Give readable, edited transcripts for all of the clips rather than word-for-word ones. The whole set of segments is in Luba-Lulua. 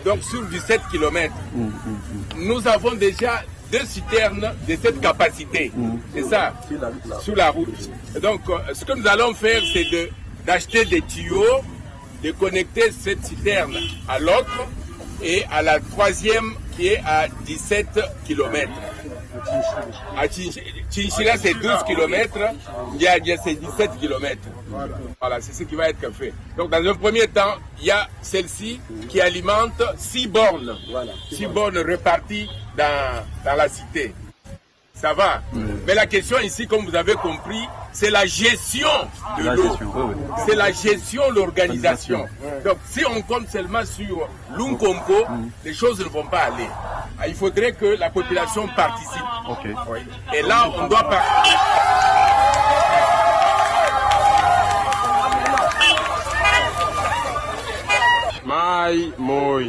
Donc sur 17 km, nous avons déjà deux citernes de cette capacité. C'est ça, sur la route. Et donc ce que nous allons faire, c'est de d'acheter des tuyaux, de connecter cette citerne à l'autre et à la troisième qui est à 17 km. À Chinchila, c'est 12 km, Ndiadia, c'est 17 km. Voilà, c'est ce qui va être fait. Donc, dans un premier temps, il y a celle-ci qui alimente 6 bornes. 6 bornes réparties dans, dans la cité. Ça va. Mais la question ici, comme vous avez compris, c'est la gestion de La l'eau. gestion, oui, oui. C'est la gestion, l'organisation. Donc, si on compte seulement sur Lunkonko, les choses ne vont pas aller. Ah, il faudrait que la population participe. Ok. Oui. Et là, on doit pas. Mai moi.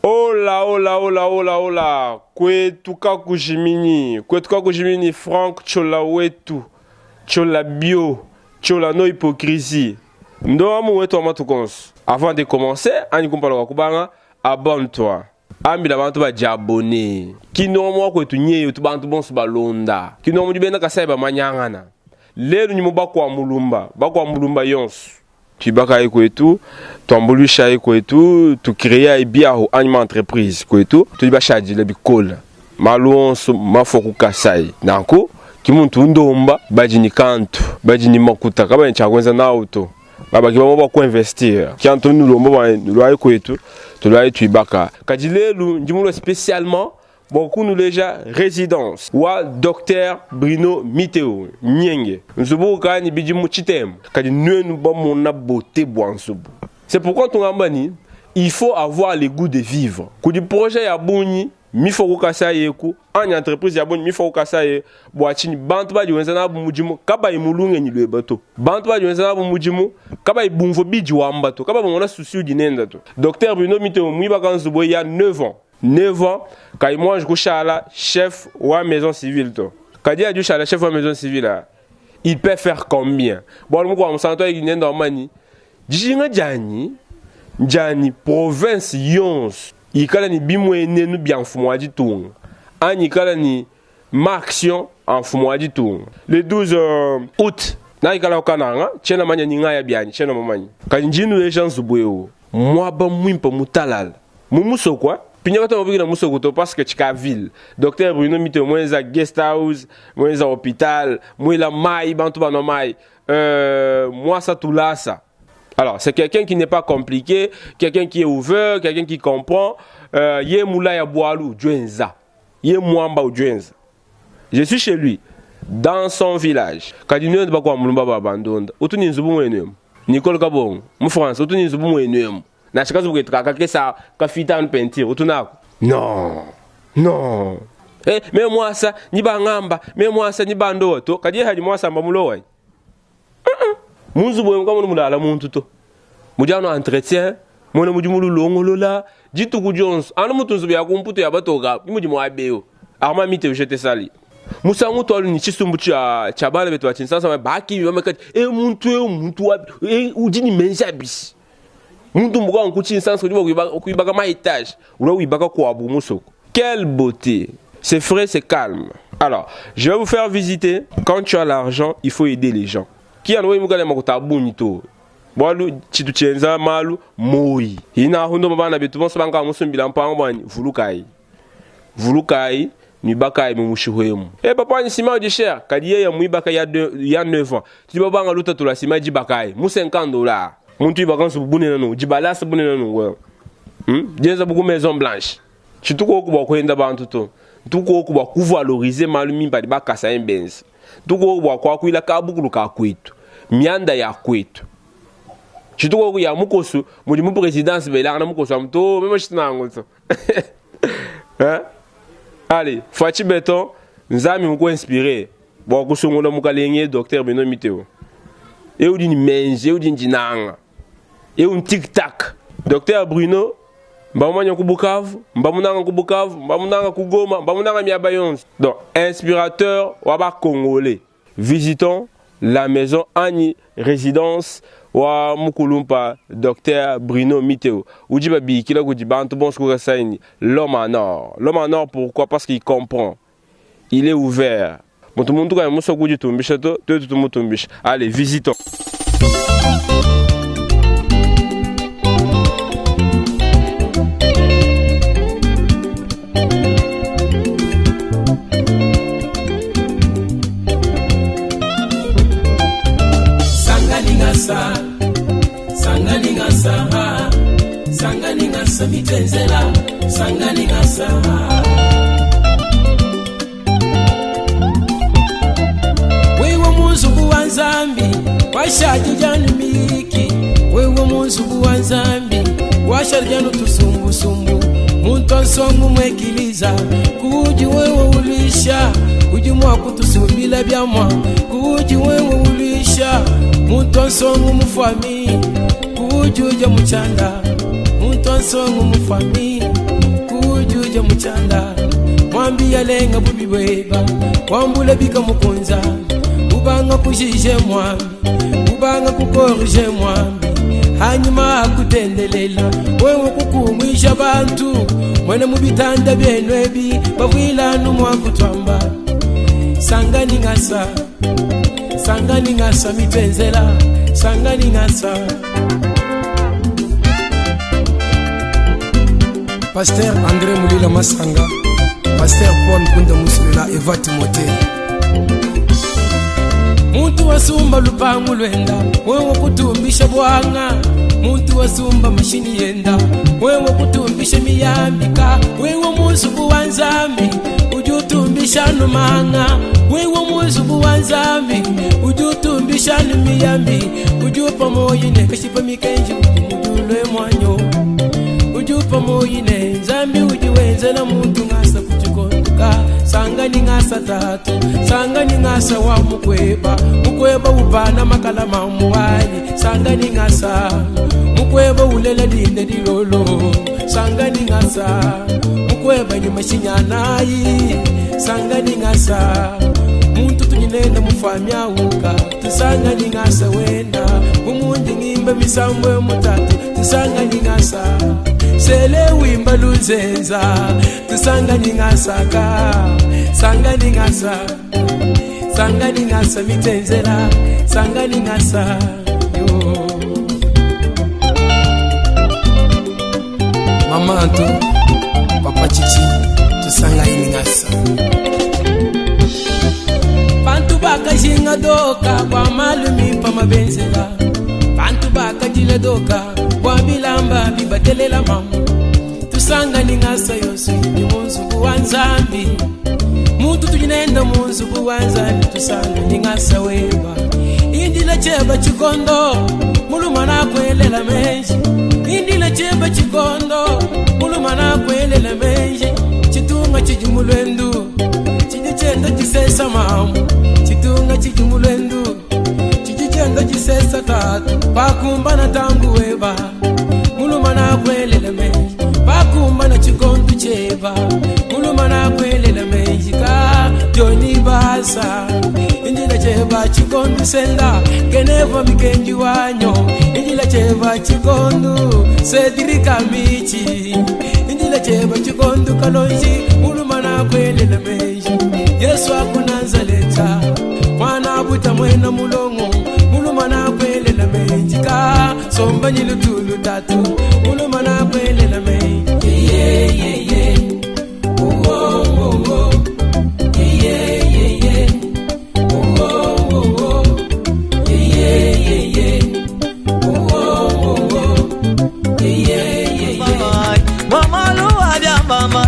Ola ola ola ola ola kwetu kakujiminyi kwetu kakujiminyi Frank Chola wetu Chola bio Chola no hypocrisie ndo amu wetu amatukonso avant de commencer anyi kumpala kwa kubanga abonne-toi ambila bantu baja abonné kinomo wakwetu nyeyo tu bantu bonso balonda kinomo dibena kasai bamanyangana lelu nyimo bakwa mulumba bakwa mulumba yonso tuibakayi kwetu tuambuluishayi kwetu tucreayi biahu anyi entreprise kwetu tudi bashadile bikola malu onso mafua ku kasai nanku kimuntu undomba badi ni kantu badi ni makuta kabadi tshia nawu to babaki bamo bakuinvestir kiantu nulomba bua nulwayi kwetu tulwayi tuibaka kadi lelu ndi mulue spécialement bua kunuleja résidence wa docteur Bruno Miteo Nyenge nzubu ukani bidimu tshitema kadi nuenu bamona beauté bua nzubu c'est pourquoi tungamba ni il faut avoir le goût de vivre kudi projet ya bunyi mifo kukasa yeku anyi entreprise ya bunyi mifo kukasa ye bua tshinyi bantu badi wenza nabu mudimu kabayi mulungenyi lueba to bantu badi wenza nabu mudimu kabayi bumvua bidi wamba to kabayi bamona souci udi nenda to docteur Bruno Miteo muibaka nzubu ya 9 ans 9 ans kayi mwanji kushala chef wa maison civile to kadi adi ushala chef wa maison civile il peut faire combien bwalu mukua musantu ayiki nenda wamanyi dijinga dianyi ndianyi province yonso ikala ni bimwenenu bia mfumu wa ditunga anyi ikala ni ma action a mfumu wa ditunga le 12 euh, août naikala kukananga tshiena manya ni ngaya bianyi tshiena mumanyi kadi ndi nuleja nzubu eu muaba muimpe mutalala mu musoko pinya katu mabikila musoko to parce que tshika ville docteur Bruno Mito mwenza guest house mwenza hôpital mwela mai bantu banwa mai euh, mwasa tulasa alors c'est quelqu'un qui n'est pas compliqué quelqu'un qui est ouvert quelqu'un qui comprend euh, ye mulaya bwalu djwenza ye mwamba udjwenza je suis chez lui dans son village kadi nuenu bakwa mulumba ba bandonda utu ni nzubu mwenu emu Nicole Kabongo mu France utu ni nzubu mwenu emu nansha kazubu ketu kakakesa kafita anu peinture utu nako non non eh me mwasa ni bangamba me mwasa ni bandowa to kadi hadi mwasa mba mulowa uh -uh. Munzubu emu kamunu mulala muntu to mudi anu entretien muena mudi mululongolola dituku dionso anu mutu nzubu ya kumputu ya batoka mudi muabeo arma mite ujete sali musangu twalu ni tshisumbu tshia tshia bana betu ba tshinsansa bakimi bamakati e muntu eu muntu wapi e udi ni menji abisi muntu mbuka nku tshinsansa udi bua kuibaka ma etage ulua wibaka kuabu musoko quelle beauté c'est frais c'est calme alors je vais vous faire visiter quand tu as l'argent il faut aider les gens ki anu wewe mukale makuta a bungi to bualu tshitu tshienza malu moyi hinahu ndomba bana betu bonso banka musumbila mpangu buanyi vulukayi vulukayi nuibakayi mu mushihu emu e papa wanyi sima udi cher kadi yeya muibaka ya ya 9 ans tudi babanga lutatu lua sima dibakayi mu 50 dollars muntu ibaka nsubu bunene nunku dibalasa bunene nunku hmm? dienza bu ku maison blanche tshitu koku bua kuenda bantu to ntu koku bua kuvaloriser malu mimpe adi bakasaye benza ntu koku bua kuakuila kabukulu ka kuetu mianda ya kuetu tshitu koku ya mukosu mudi mu presidence belangana mukosu amu to meme tshitu to hein? Allez, Fatshi Beton, Nzambi muku inspiré bua kusungula mukalenge docteur Beno Miteo. Eu udi ni menji, eu udi ndinanga. Eu tic tac. Docteur Bruno mbamumanya ku Bukavu, mbamunanga ku Bukavu, mbamunanga ku Goma, mbamunanga miaba yonso. Donc, inspirateur wa ba Congolais. Visitons la maison anyi residence wa mukulumpa Docteur Bruno Miteo udi babikila kudi bantu bonso ku Kasaï ni l'homme en or. L'homme en or pourquoi? Parce qu'il comprend. Il est ouvert. Muntu muntu kayi musua kuditumbisha to, tuetu tumutumbisha. Allez, visitons. Sangalingasa, sangalingasa, sangalingasa mitenzela, sangalingasa. Wewe muzubu wa Nzambi, washadi janu miki. Wewe muzubu wa Nzambi, washadi janu tusumbusumbu. Muntu ansongu mwekiliza, kuji wewe ulisha, kuji mwa kutusumbila byamwa, kuji wewe ulisha. Muntu ansongu mufami, kuji uja muchanda. Muntu ansongu mufami, kuji uja muchanda. Mwambi yalenga bubi bweba, wambula bika mukunza. Ubanga kujije mwambi, ubanga kukorije mwambi. Hanyuma akutendelela, wewe kukumwisha bantu. Mwene mu bitanda byenu ebi, bavwilanu mwakutwamba. Sangani ngasa, sangani ngasa mitenzela, sangani ngasa. Pasteur André Mulila Masanga, Pasteur Paul Nkunda Musulela, Eva Timothée. Muntu wasumba lupangu lwenda, wewe kutumbisha bwanga. Muntu wasumba mashini yenda, wewe kutumbisha miyambika. Wewe muzubu wa Nzambi, ujutumbisha numanga. Wewe muzubu wa Nzambi, ujutumbisha numiyambi. Ujupa moyine kashipa mikenji mudulwe mwanyo. Ujupa moyine Nzambi ujiwenzela muntu ngasa kuchikonduka. Sangani ngasa tatu, sangani ngasa wa mukweba. Mukweba upana makala mamuwanyi. Sangani ngasa, mukweba ulela dinde dilolo. Sangani ngasa, mukweba ni mashinyanayi. Sangani ngasa, muntu tunyinenda mufamya uka. Tusangani ngasa wenda, umundi ngimba misambwe mutatu. Tusangani ngasa, sele wimba luzenza. Tusangani ngasaka, sangani ngasa, sangani ngasa mitenzela, sangani ngasa. Yo. Mama Anto, Papa Chichi, tusangani ngasa. Bantu bakajinga doka kwa malumi pa mabenzela. Bantu bakajila doka kwa bilamba bibatelela mamu. Tusangani ngasa yosu ni munzubu wa Nzambi. Muntu tujinenda munzubu wa Nzambi, tusangani ngasa weba. Indila cheba chikondo, muluma na kwelela menji. Indila cheba chikondo, muluma na kwelela menji. Chitunga chijimulwendu, chijichenda chisesa mamu. Chitunga chijimulwendu, chijichenda chisesa tatu. Pakumbana tangu weba, muluma na kwelela menji. Pakumbana chikondu cheba, muluma na kwelela menji. Ka Johnny Basa, indila cheba chikondu senda. Keneva mikenji wanyo, indila cheba chikondu Cedric Amici. Indila cheba chikondu kalonji, muluma na kwelela menji. Yesu akunanzaleta, mwana buta mwena mulongo. Muluma na kwelela menji. Ka somba nyilutulu tatu, muluma na kwelela menji. Yeah, yeah, yeah. Oh, oh, oh, oh. Yeah, yeah, yeah. Oh, oh, oh, oh. Yeah, yeah, yeah. Oh, oh, oh, oh. Yeah, yeah, yeah. Mama luwa bia mama.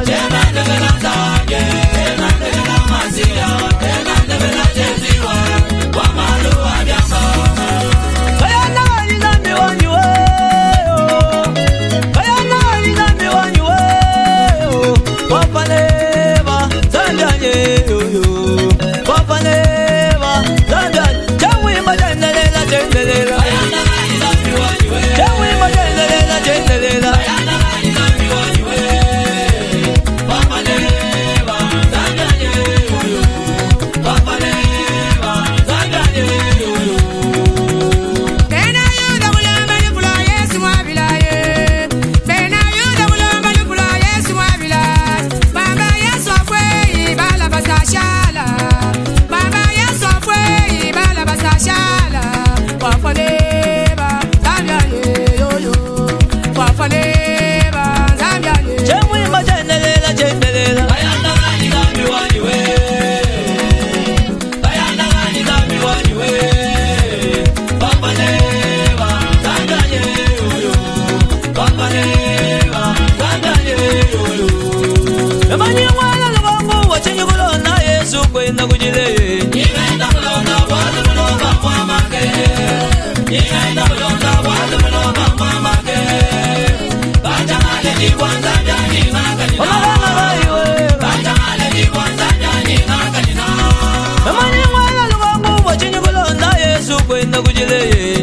wenda kujileye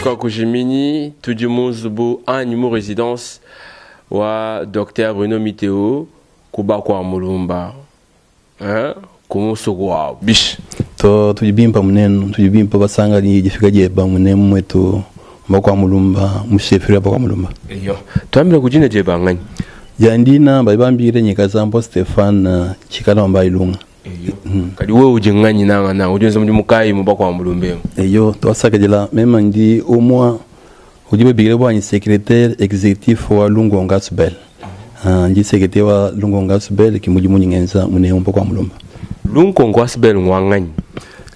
Kuetuka kujiminyi tudi mu nzubu anyi mu residence wa Docteur Bruno Miteo kuba kua Mulumba hein, ku musuku wabu bishi. To tudi bimpa munenu, tudi bimpa basangani difika dieba munemu mwetu mba kua Mulumba, mu chefferie ba kua Mulumba. Eyo, tuambila ku dina dieba nganyi? Jandina badi bambikile nyi Kazambo Stephane Tshikala mba Ilunga. Eyo. Kadi wewe udi nganyi nanga nanga, udi wenza mudimu kayi mu ba kua Mulumba emu? Eyo, tuasakidila mema ndi umua udi babikila bua nyi secretaire executif wa Lungongo Asbel. Ndi secretaire wa Lungongo Asbel ki mudimu ni ngenza munemu mba kua Mulumba. Lungongo Asbel ngwa nganyi?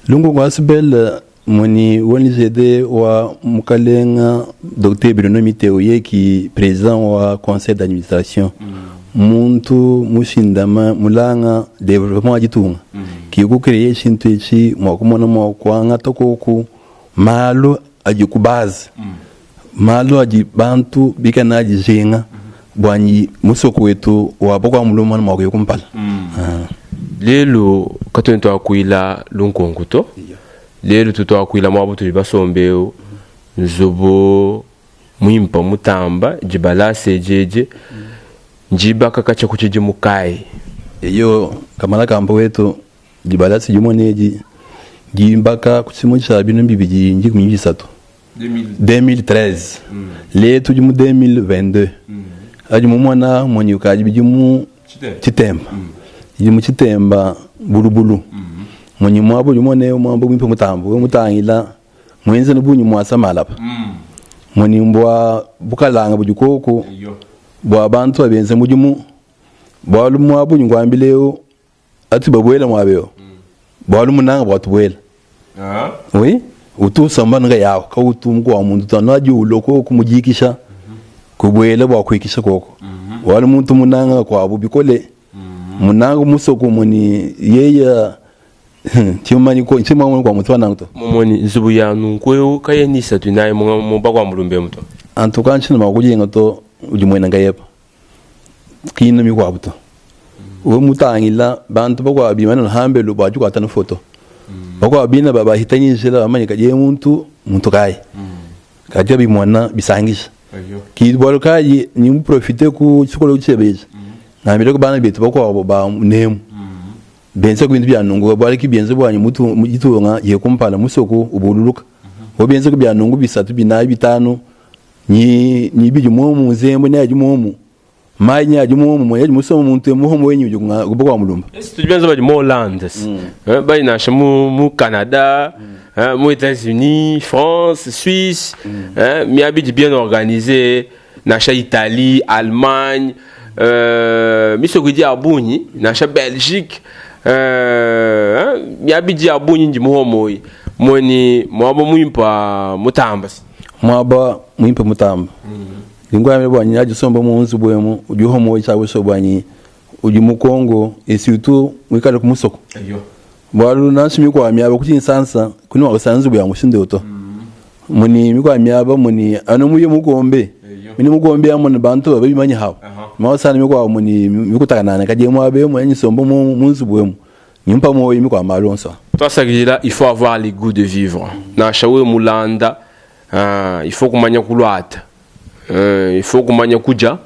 Lungongo Asbel muni ONGD wa Mukalenga Docteur Bruno Miteo ye ki président wa conseil d'administration. Muntu mushindama mulanga développement wa ditunga. Ki ku créer shintu etshi mua kumona mua kuangata koku malu adi ku base. Malu adi bantu bikana adi jenga bwanyi musoko wetu wa bokwa muluma mua kuya kumpala. Lelu katweni twakuila lunkonko to. Lelu tutwakuila mwabu tuli basombeu nzubu mwimpa mutamba jibalase jeje njibaka kacha kuchiji mukai. Eyo kamala kambo wetu jibalase jimoneji jimbaka kusimu cha binu bibiji nji kumiji satu. 2013. Letu jimu 2022. Aji mumwana mwenye ukaji bijimu Chitemba. Jimu Chitemba bulubulu. Mwenye mwabo jimone mwabo mwimpe mutambo mutangila mwenze nubunyi mwasa malapa. Mwenye mbwa bukalanga bujikoko bwa bantu abenze mujimu bwa lumwa bunyi ngwambileo ati babwela mwabeo. Bwa lumunanga bwa tubwela. Oui, utu samba nga yawo ka utu mko wa muntu tano aji uloko kumujikisha kubwela bwa kwikisha koko. Wali muntu munanga kwa abu bikole. Munanga musoko muni yeya chimani ko chimani kwa mutwa nanto. Mumoni nzubu ya nunkweu kayenisa tunaye mu kwa mulumbe muto. Antuka nchina makujenga to ujimwena ngayepa. Kina mi kwa buto. We mutangila bantu bakwa bimana hambelu baju kwa tano foto. Bakwa bina baba hitanyi njela bamanye kaje muntu muntu kai. Kaje bimwana bisangisha. Ki bwalo kaji ni muprofite ku chikolo chebeza. Na mbere ko bana betu bakwa ba nemu. Benze ku bintu bya nungu bwale ki benze bwanyu mutu mugitunga ye kumpala musoko ubululuka. Bo benze ku bya nungu bisatu binayi bitanu ni ni biji mu muzembo ne aji mu mai nya aji mu mu yaji musomo muntu mu homo wenyu junga gubwa mulumba. Ese tu benze bali mu Hollande. Bali na mu mu Canada, mu États-Unis, France, Suisse, miabi bien organisé, na Italie, Allemagne, misoko di abunyi, na Belgique, miabi di abunyi ndi muhomo moni mwabo mwimpa mutamba. Mwaba mwimpa mutamba. Lingwa mbe bwanyi aje somba mu nzu bwemu ujuho mo cha weso bwanyi uji mu Kongo et surtout mwikale ku musoko. Bwalu nasimi kwa myaba kuti nsansa kuni wa sanzu bya mushinde uto. Muni mikwa myaba muni ano muye mugombe. Muni mugombe amone bantu babe bimanye hawo. Mawasana mikwa muni mikutakana kaje mwabe mwenye somba mu nzu bwemu. Nyumpa moyo mikwa malonso. Toi ça là il faut avoir les goûts de vivre. Na shawe mulanda il faut kumanya kulwata. Il faut kumanya kuja,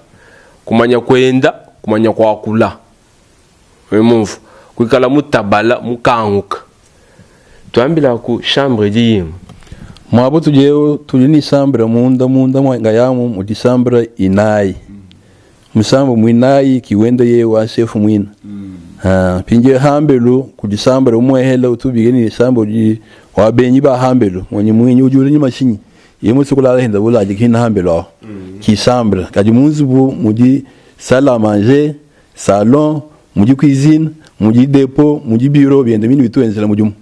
kumanya kwenda, kumanya kwakula. Mumvu kwikala mutabala mukanguka. Twambila ku chambre diyim. Mwabo tujeo tulini chambre munda munda mwangayamu mu chambre inayi. Musambo mwinayi kiwenda ye wa chef mwina. Pinje hambelu ku chambre umwehela utubige ni chambre di wa benyi ba hambelu mwenye mwenye ujule ni mashinyi. Ye musue kulala henda buladi ki hambelu aho ki chambre. Kadi mu nzubu mudi salle à manger, salon, mudi cuisine, mudi dépôt, mudi bureau biende bini bitu wenzela mudimu.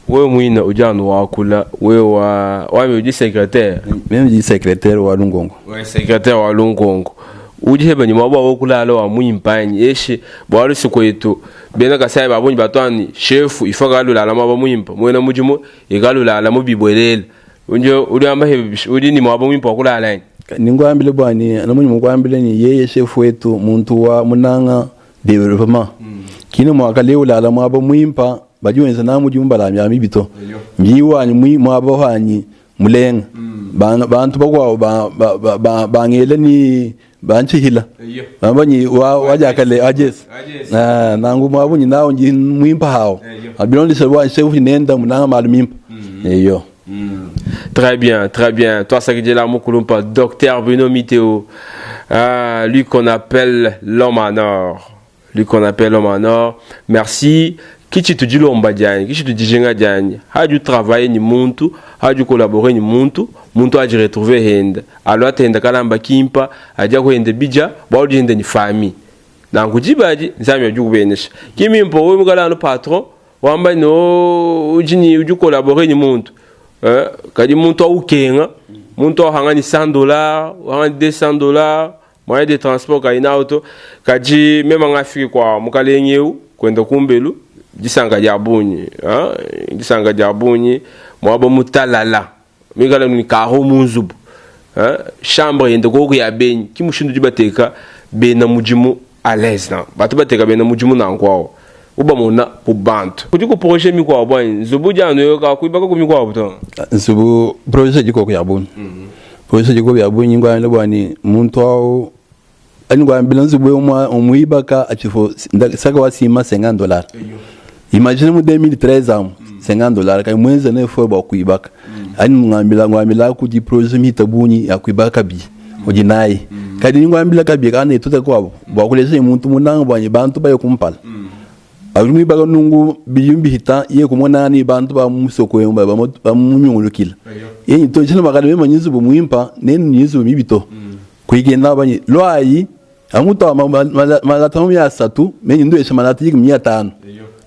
Wewe mwina udi anu wakula wewe wa wami udi secrétaire. Meme ndi secrétaire wa Lungongo. We secrétaire wa Lungongo. Udi heba ni mwabo wa kulala wa mwimpanyi eshe bwalu sikwetu bena kasai babunyi batwani chef ifoka lulala mwabo mwimpa mwena mudimu ikalulala mu bibwelela. Unjo udi amba hebe udi ni mwabo mwimpa kulala ni. Ningwambile bwani namunyi mukwambile ni yeye chef wetu muntu wa munanga development. Kino mwaka leo lala mwabo mwimpa badi wenza na mudimu balamya mibito. Mbiwanyi mwi mwabo hanyi mulenga. Bantu bakwabo bangele ni banchihila. Bambanyi wa wajakale ajes. Na nangu mwabo ni nawo nji mwimpa hawo. Abilondisha bwa chef nenda munanga malumimpa. Eyo. Très bien, très bien. Toi, ça qui là, Moukoulumpa, docteur Bruno Miteo. Ah, lui qu'on appelle l'homme en or. Lui qu'on appelle l'homme en or. Merci. Qui tu te dis l'omba diagne, qui tu te dis jenga diagne. A dû travailler ni muntu, a dû collaborer ni muntu, muntu a dû retrouver hende. Alors hende kalamba kimpa, a dû hende bija, ba dû hende ni famille. Nangu jibaji, nzami a dû kubenesha. Kimi mpo we mugala no patron, wamba no ujini uju collaborer ni muntu. Kadi muntu aukenga, muntu ahanga ni $100, ahanga ni $200, moyen de transport ka ina auto, kadi mema ngafiki kwa mukalengeu kwenda kumbelu disanga dia bunyi, hein, disanga dia bunyi, mwabo mutalala. Migala ni karo munzubu. Hein, chambre yende ko ya benyi, ki mushindu dibateka bena mujimu à l'aise na. Batu bateka bena mujimu na nkwao. Uba mona ku bantu. Kudi ku projet mi kwa bwanyi, nzubu dia no ka ku ibaka ku mi kwa buto. Nzubu projet jiko ku ya bunyi. Projet jiko ya bunyi ngwa le bwani muntu au ani ngwa mbila nzubu umwa umuibaka achifo saka wasima $50. Imagine mu 2013 am $50 kai mwenza ne fo ba kuibaka. Ani ngambila ngambila ku di projet mi tabunyi ya kuibaka bi. Ojinai. Kadi ngambila kabi kana tuta kwa ba kuleza muntu munanga bwanyi bantu bayo kumpala. Abimwe baga nungu biyumbi hita ye kumona ni bantu ba musoko yomba ba munyungulukila. Ye to chino bakale mema nyizu muimpa nenu nyizu mibito. Kuigenda banyi lwayi amuto malata mu ya satu menyi ndo esha malata yiki 500.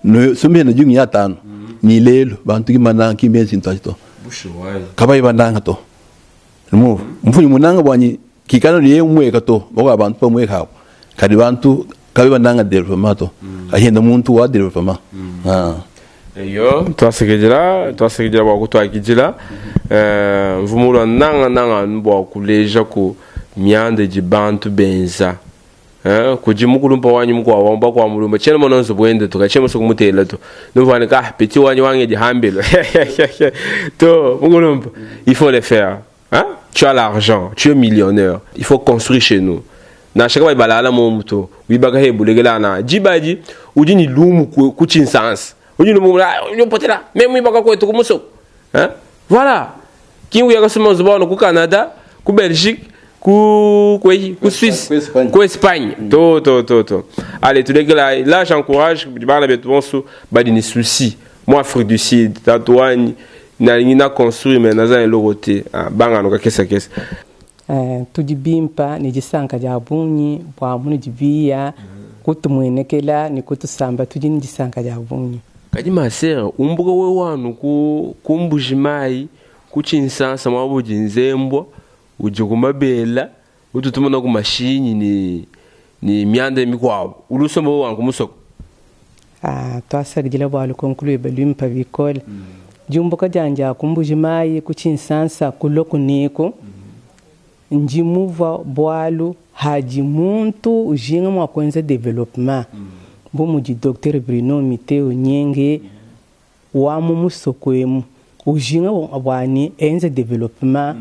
No sumbe na jungi ya 5. Ni lelo bantu kimana kimezi ntachito. Kabayi bandanga to. Mu mfunyi munanga bwanyi kikano ni yemwe to baka bantu pamwe kapo. Kadi bantu kabe bandanga development to. Ahenda muntu wa development. Ah. Eyo, twasekejela bwa kutwakijila. Mvumulwa nanga nanga bwa kuleja ku miande di bantu benza. Kuji mukulumpa wanyu mukwa wamba kwa mulumba. Chena mononso bwende to kachema so kumutela to. Nuvane ka petit wanyu wange di hambelo. To mukulumpa, il faut le faire. Hein? Tu as l'argent, tu es millionnaire. Il faut construire chez nous. Na shaka ba balala mo muto wibaka he bulegela na jibaji udi ni lumu ku chinsans udi lumu la udi potela même wibaka ko to kumuso hein voilà kingu ya kasuma zubano ku Canada ku Belgique ku ku ku Suisse ku Espagne to to to to allez tous les gars là j'encourage bana betu bonso ba ni souci moi Afrique du Sud tatouane na ngina construire mais naza eloroté banga no ka kesa kesa tudi bimpa ni disanka dia bunyi bwa munu dibiya kutumwenekela ni kutusamba tudi ni disanka dia bunyi kadi masera umbuka we wanu ku kumbujimai kuchinsansa mwabuji nzembwa uje kumabela ututumana ku mashinyi ni ni myande mikwabo ulusombo wanu kumusoko twasagidila bwa lukonkulu balumpa bikole jumbuka janja kumbujimai kuchinsansa kulokuniko njimuva bwalu haji muntu ujinga mwa kwenza development bo mudi Dr Bruno Miteo Nyenge wa mu musoko emu ujinga bwani enza development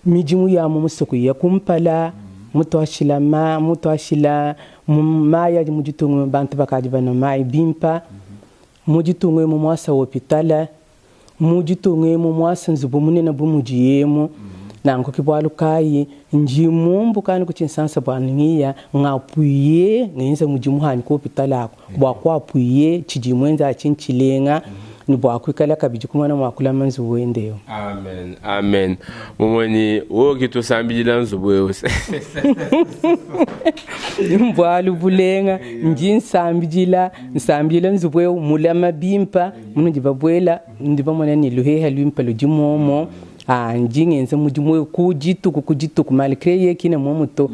mijimu ya mu musoko ya kumpala mutwashila ma mutwashila maya mujitungu bantu bakaji bana mai bimpa mujitungu mu mwasa hopitala mujitungu mu mwasa nzubu munene bu mujiyemu nango kibwalu kai njimumbu kani kuchinsansa bwangiya ngapuye ngenza mujimu hani ko hospital ako bwa kwa puye chijimwenza chinchilenga Ne bua kuikala kabidi kumona mua kulama nzubu wende eu. Amen, amen. Mumonyi, wewe kitusambidila nzubu eu. Mbualu bulenga, ndi nsambidila, nsambidila nzubu eu mulama bimpa, munudi babuela, ndi bamona ne luheha luimpa ludi muomo. Ah, ndi ngenza mudimu eu ku dituku ku dituku malgré ye kina muomo to.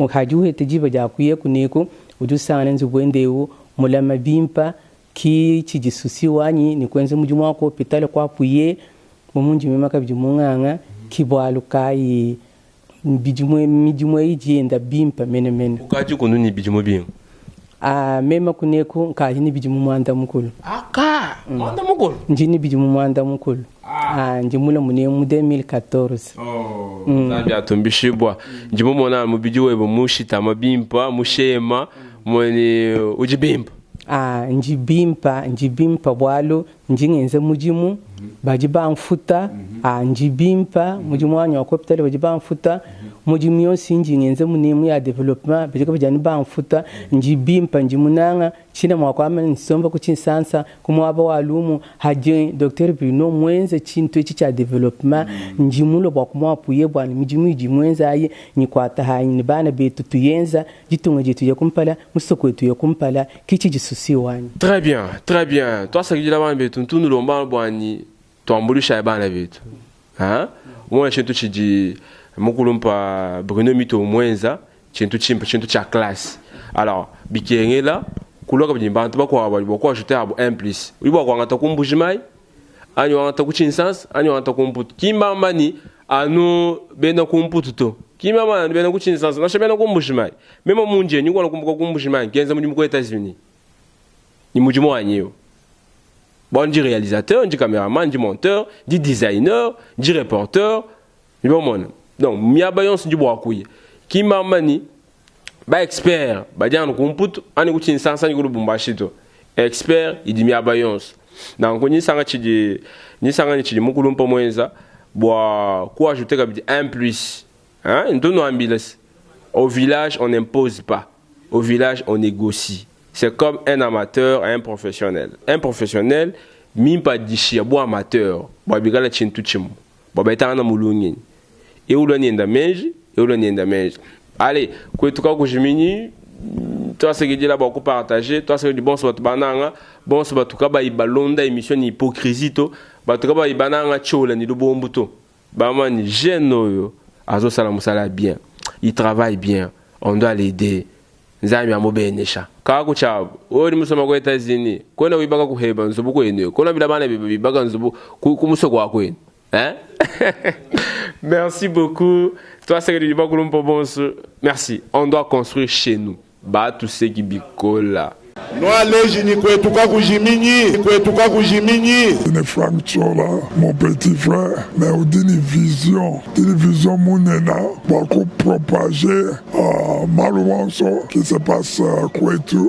Hadi uhete diba dia kuye kuneku, udi usangana nzubu wende eu mulama bimpa, ki tshidi susi wanyi ni kuenza mudimu wa ku hôpital kuapuye mundi mema kabidi munganga ki bualu kayi bidimu midimu eyi idi yenda bimpa menemene. Ukadi kunu ni bidimu binga? Ah, mema kuneku nkadi ni bidimu mwanda mukulu. Aka, mwanda mukulu? Ndi ni bidimu mwanda mukulu. Ah, ndi mula mune mu 2014. Oh, Nzambi atumbishibwa. Ndi mumona mubidi webe mushitama bimpa, mushema, mwene udi bimpa. Ah, ndi bimpa, ndi bimpa bualu ndi ngenza mudimu, badi bamfuta. Ah, ndi bimpa, mudimu wanyi wa ku hôpital badi bamfuta. Mudimu yonso ndi ngenza munemu ya développement, badi kabidi anu bamfuta. Ndi bimpa, ndi munanga, tshina mua kuamba nsomba ku Tshinsansa, ku muaba wa lumu, hadi Docteur Bruno mwenze tshintu etshi tshia développement, ndi mulue bua kumuapuye bua midimu idi mwenza ayi, nyikuata hanyi ne bana betu tuyenza, ditunga dietu ya kumpala, musoko wetu ya kumpala, kitshi disusi wanyi. Très bien, très bien. Twasakidila bana betu, ntunulomba bwani twambulisha bana betu. Hein? Mwana tshintu tshidi mukulumpa Bruno Mito mwenza, tshintu tshimpe, tshintu tshia classe. Alors, bikengela kuloka bidi bantu bakuabu badi bua kuajouter abo un plus. Udi bua kuangata ku Mbujimayi, anyi wangata ku Tshinsansa, anyi wangata ku Mputu. Kimbamba ni anu bena ku Mputu to. Kimbamba anu bena ku Tshinsansa, nansha bena ku Mbujimayi. Mema munje ni kuona kumbuka ku Mbujimayi, ngenza mudimu ku États-Unis. Ni mudimu wanyi yo. Bon, ndi réalisateur, ndi caméraman, ndi monteur, ndi designer, ndi reporter. Ni bon mona. Donc miaba yonso ndi bua kuya. Kimbamba ni ba expert badi anu ku Mputu, ani ku Tshinsansa, ani ku Lubumbashi to. Expert idi miaba yonso. Nanku nisanga tshidi, nisanga ni tshidi mukulu mpo mwenza bua ku ajouter kabidi un plus. Hein? Ntono ambila se. Au village, on n'impose pas. Au village, on négocie. C'est comme un amateur et un professionnel. Un professionnel, mimpa dishia bo amateur, bo bikala chintu chimu. Bo baitana na mulungeni. E ulo nienda menji, e ulo nienda menji. Allez, kwetuka kujimini, toi c'est que là beaucoup partager, toi c'est du bon soit bananga, bon soit tout cas ba ibalonda émission ni hypocrisie to, ba tout cas ba ibananga chola ni lubombu to. Ba mani jeune oyo, azo sala musala bien. Il travaille bien, on doit l'aider. Nzambi amubenesha. Kaku chabo, ori musoma kwa États-Unis, kona wibaka kuheba nzubu kwenu, kona bila bana bibaka nzubu ku musoko wa kwenu. Hein? Merci beaucoup. Toi, c'est du Bakulumpo Bonsu. Merci. On doit construire chez nous. Ba tout ce qui bikola. Noa leji ni kwetu kakujiminyi, kwetu kakujiminyi. Ni Frank Chola, mon petit frère, mais on dit une vision, une vision munena pour propager maluwanso qui se passe kwetu.